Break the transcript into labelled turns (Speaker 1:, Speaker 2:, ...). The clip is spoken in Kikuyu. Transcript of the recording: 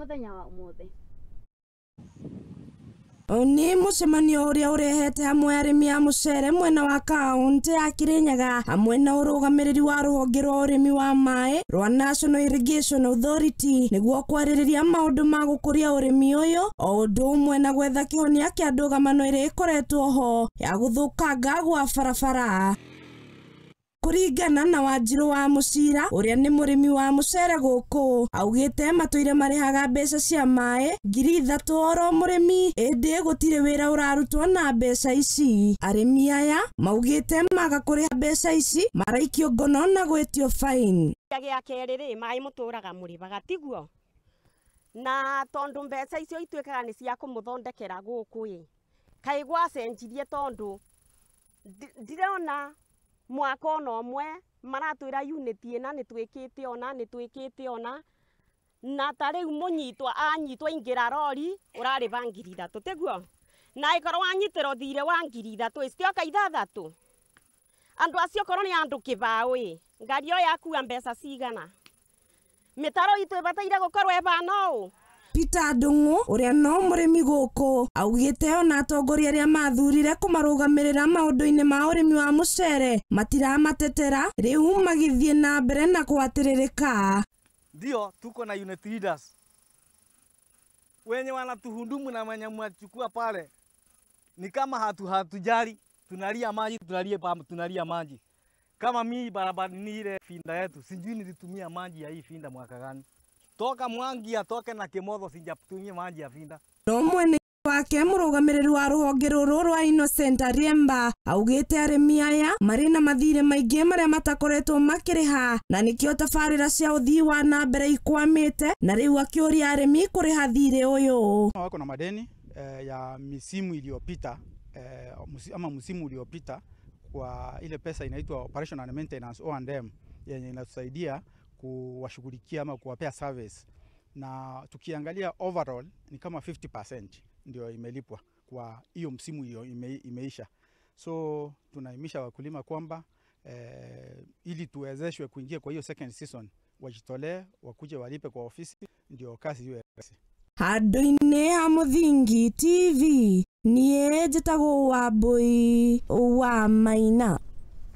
Speaker 1: Mũthenya wa ũmũthĩ.
Speaker 2: Nĩ mũcemanio ũrĩa ũrehete hamwe arĩmi a mũcere mwena wa kaũntĩ ya Kirinyaga hamwe na ũrũgamĩrĩri wa rũhonge rwa ũrĩmi wa maĩ rwa National Irrigation Authority nĩguo kwarĩrĩria maũndũ ma gũkũria ũrĩmi ũyũ o ũndũ ũmwe na gwetha kĩhonia kĩa ndũgamano ĩrĩa ĩkoretwo ho ya gũthũkanga gwa barabara. Kũringana na Wanjirũ wa Mũcira ũrĩa nĩ mũrĩmi wa mũcere gũkũ, augĩte matũire marĩhaga mbeca cia maĩ 3,000 oro mũrĩmi, ĩndĩ gũtirĩ wĩra ũrarutwo na mbeca ici. Arĩmi aya maugĩte maga kũrĩha mbeca ici maraikio ngono na gwĩtio fine.
Speaker 3: Gĩa kerĩ rĩ, maĩ mũtũraga mũrĩhaga tiguo, na tondũ mbeca icio ituĩkaga nĩ cia kũmũthondekera gũkũ ĩ, kaĩ gwacenjirie tondũ ndirona mwaka ona ũmwe maratwĩra unit ĩna nĩ twĩkĩte ona nĩ twĩkĩte ona, na ta rĩu mũnyitwa anyitwo ingĩra rori ũrarĩha 3,000 tiguo, na ĩkorwo wanyitĩrwo thirĩ wa 3,000 citioka 6,000. Andũ acio korwo nĩ andũ kĩbaũ ĩ, ngari ĩyo yakua mbeca cigana? Mĩtaro itũ ĩbataire gũkorwo ĩbana ũũ.
Speaker 2: Peter Ndung'u ũrĩa no mũrĩmi gũkũ augĩte ona atongoria arĩa mathurire kũmarũgamĩrĩra maũndũ-inĩ ma ũrĩmi wa mũcere matiramatetera, rĩu magĩthiĩ na mbere na kũhatĩrĩrĩka.
Speaker 4: Ndio tuko na unit leaders wenye wanatuhudumu na wenye mwachukua pale ni kama hatujali, tunalia maji, tunalia maji. Kama mimi barabara ni ile finda yetu, sijui nilitumia maji ya hii finda mwaka gani. Toka Mwangi atoke na Kimotho sijatumia maji ya finda.
Speaker 2: No mwene wake mũrũgamĩrĩri wa rũhonge rũrũ rwa Innocent Ariemba augĩte arĩmi aya marĩ na mathirĩ maingĩ marĩa matakoretwo makĩrĩha na nĩkĩo tabarĩra cia ũthii wa na mbere ikwamĩte, na rĩu akĩũria arĩmi kũrĩha thirĩ ũyũ.
Speaker 5: Wako na madeni ya misimu iliyopita, ama msimu uliopita kwa ile pesa inaitwa operation and maintenance O&M yenye inatusaidia kuwashughulikia ama kuwapea service, na tukiangalia overall ni kama 50% ndio imelipwa kwa hiyo msimu hiyo imeisha. So tunaimisha wakulima kwamba ili tuwezeshwe kuingia kwa hiyo second season wajitolee, wakuje walipe kwa ofisi ndio kazi iwe rahisi.
Speaker 2: Handũ-inĩ ha Mũthingi TV, niĩ njĩtagwo Wambui wa Maina.